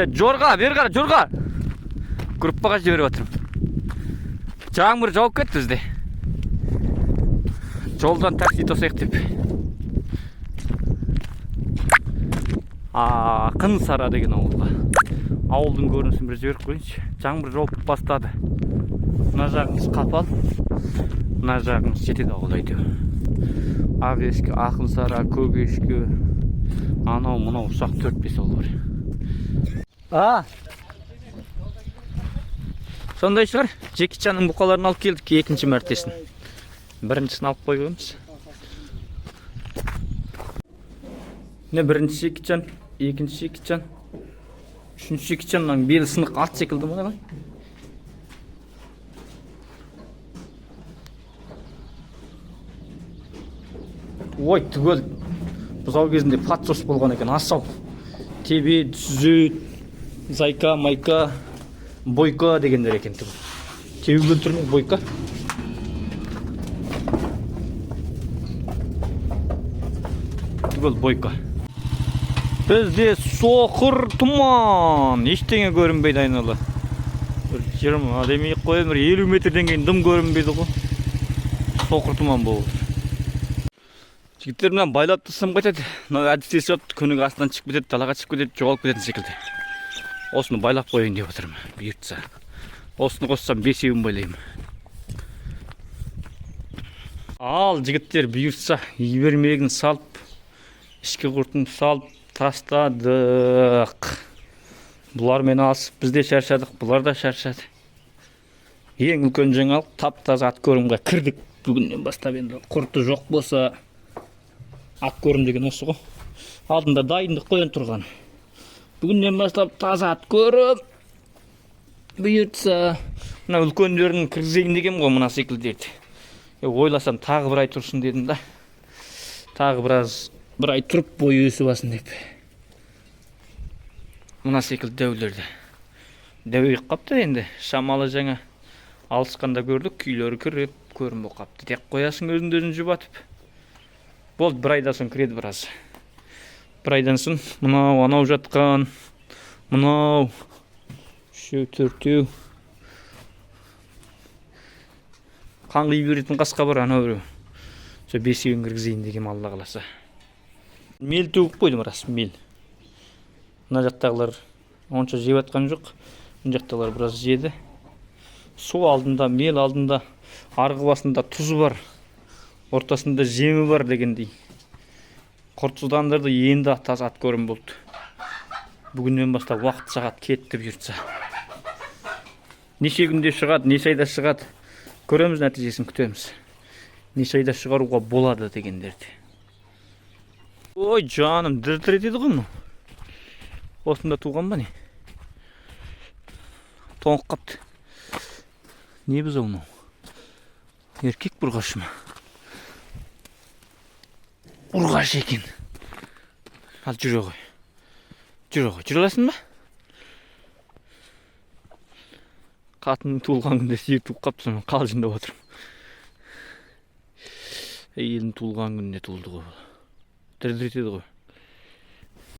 Жорға, бері қара, жорға. Группаға жіберіп жатырмын. Жаңбыр жауып кетті бізде. Жолдан такси тосайық деп. Ақын Сара деген ауылға. Ауылдың көрінісін бір жіберіп қояйыншы. Жаңбыр жауып бастады. Мына жағымыз Қапал, мына жағымыз жетеді ауыл әйтеуір. Ақ ешкі, Ақын Сара, көк ешкі, анау мынау ұсақ 4-5 ауыл бар. А? Сондай шығар. Джеки Чанның бұқаларын алып келдік екінші мәртесін. Біріншісін алып қойғанбыз. Міне, бірінші Джеки Чан, екінші Джеки Чан, үшінші Джеки Чан. Мынаның белі сынық, ат секілді ма, қалай? Ой, түгел бұзау кезінде подсос болған екен, асау. Тебет, сүзет, зайка, майка, бойка дегендер екен түгел. Теуіп өлтірме, бойка. Түгел бойка. Бізде соқыр тұман, ештеңе көрінбейді айнала. Бір 20 демей ақ қояйын, бір 50 метрден кейін дым көрінбейді ғой. Соқыр тұман болып отыр. Жігіттер, мынаны байлап тастасам қайтеді? Мынау әдістесіп жатты, күніге астынан шығып кетеді, далаға шығып кетеді, жоғалып кететін секілді. Осыны байлап қояйын деп отырмын, бұйыртса. Осыны қоссам, бесеуін байлаймын. Ал, жігіттер, бұйыртса, ивермегін салып, ішкі құртын салып тастадық. Бұлармен алысып біз де шаршадық, бұлар да шаршады. Ең үлкен жаңалық: тап таза откормға кірдік. Бүгіннен бастап енді құрты жоқ болса, откорм деген осы ғой. Алдында дайындық қой енді тұрған. Бүгіннен бастап таза откорм бұйыртса. Мына үлкендерін кіргізейін дегенмін ғой, мына секілдерді. Ойласам, тағы бір ай тұрсын дедім да. Тағы біраз, бір ай тұрып, бойы өсіп алсын деп. Мына секілді дәулерді. Дәуейіп қапты енді. Шамалы жаңа алысқанда көрдік, күйлері кіріп, көрін болып қапты. Тек қоясың өзіңді өзің жұбатып. Болды, бір айдан соң кіреді біраз. Бір айдан соң мынау, анау жатқан, мынау, үшеу, төртеу. Қан құйып беретін қасқа бар, анау біреу. Сол бесеуін кіргізейін дегенмін, Алла қаласа. Мел төгіп қойдым, рас, мел. Мына жақтағылар онша жеп жатқан жоқ. Мына жақтағылар біраз жеді. Су алдында, мел алдында, арғы басында тұзы бар, ортасында жемі бар дегендей. Құртсыздандырды, енді таза откорм болды. Бүгіннен бастап уақыт сағат кетті бұйыртса. Неше күнде шығады, неше айда шығады, көреміз, нәтижесін күтеміз. Неше айда шығаруға болады дегендерді. Ой, жаным, дір дір етеді ғой мынау. Осында туған ба, не? Тоңып қапты. Не бұзау мынау? Еркек ұрғашы ма? Ұрғашы екен. Ал, жүре ғой. Жүре ғой. Жүре аласың ба? Қатынның туылған күнде сиыр туып қапты, сонымен қалжыңдап отырмын. Әйелдің туылған күніне туылды ғой бұл. Дір дір етеді ғой.